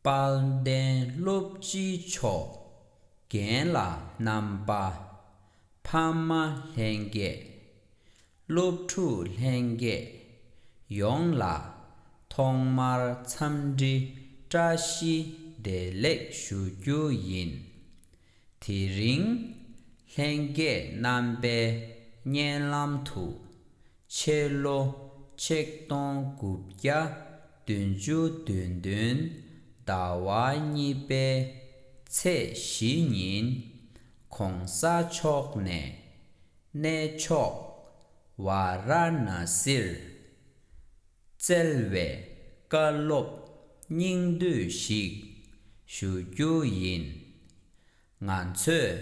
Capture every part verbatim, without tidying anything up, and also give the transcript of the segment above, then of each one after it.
དཔལ་ལྡན་སློབ་སྤྱི་མཆོག་རྒན་ལགས་རྣམ་པ། ཕ་མ་ལྷན་རྒྱས། སློབ་ཕྲུག་ལྷན་རྒྱས་ཡོངས་ལ་ཐོག་མར་འཚམས་འདྲི་བཀྲ་ཤིས་བདེ་ལེགས་ཞུ་རྒྱུ་ཡིན། དེ་རིང་ལྷན་རྒྱས་རྣམ་པའི་སྙན་ལམ་དུ། ཕྱི་ལོ་ཆིག་སྟོང་དགུ་བརྒྱ་བདུན་ཅུ་དོན་བདུན་ཟླ་བ་གཉིས་པའི་ཚེས་བཞི་ཉིན་༸གོང་ས་མཆོག་ནས་གནས་མཆོག་ཝཱ་ར་ཎཱ་སིར་བསྩལ་བའི་བཀའ་སློབ་སྙིང་བསྡུས་ཤིག་ཞུ་རྒྱུ་ཡིན། ང་ཚོས་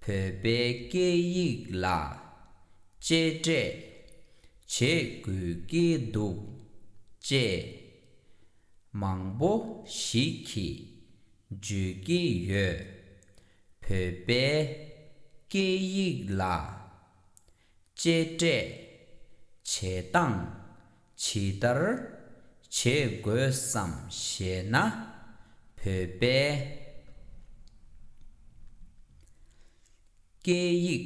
བོད་པའི་སྐད་ཡིག་ལ་གཅེས་སྤྲས་བྱེད་དགོས་ཀྱི་འདུག་ཅེས་མང་པོ་ཞིག་གིས་བརྗོད་ཀྱི་ཡོད། བོད་པའི་སྐད་ཡིག་ལ་གཅེས་སྤྲས་བྱེད་སྟངས་ཇི་ལྟར་བྱེད་དགོས་སམ་ཞེ་ན། བོད་པའི་སྐད་ཡིག་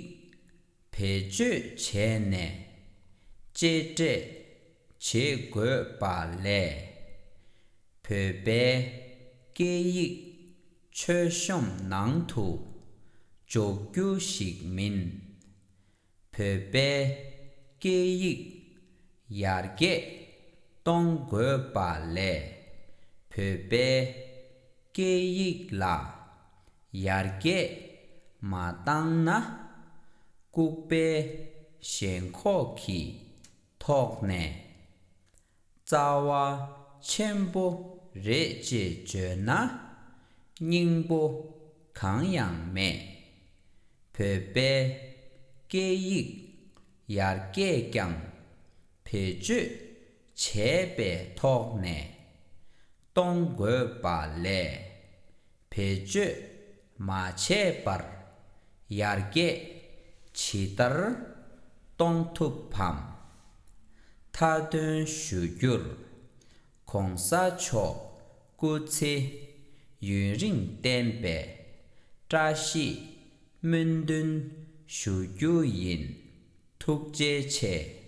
བེད་སྤྱོད་བྱས་ནས་གཅེས་སྤྲས་བྱེད་དགོས་པ་ལས། བོད་པའི་སྐད་ཡིག་མཆོད་གཤོམ་ནང་དུ་འཇོག་རྒྱུ་ཞིག་མིན། བོད་པའི་སྐད་ཡིག་ཡར་རྒྱས་གཏོང་དགོས་པ་ལས། བོད་པའི་སྐད་ཡིག་ལ་ཡར་རྒྱས་མ་བཏང་ན། ལྐུགས་པའི་ཞེན་ཁོག་གི་ཐོག་ནས་རྩ་བ་ཆེན་པོ་རེད་ཅེས་བརྗོད་ན་སྙིང་པོ་གང་ཡང་མེད། བོད་པའི་སྐད་ཡིག་ཡར་རྒྱས་ཀྱང་བེད་སྤྱོད་བྱས་པའི་ཐོག་ནས་གཏོང་དགོས་པ་ལས། བེད་སྤྱོད་མ་བྱས་པར་ཡར་རྒྱས་ཇི་ལྟར་གཏོང་ཐུབ་བམ། མཐའ་དོན་ཞུ་རྒྱུར། ༸གོང་ས་མཆོག་སྐུ་ཚེ་ཡུན་རིང་བརྟན་པའི་བཀྲ་ཤིས་སྨོན་འདུན་ཞུ་རྒྱུ་ཡིན། ཐུགས་རྗེ་ཆེ།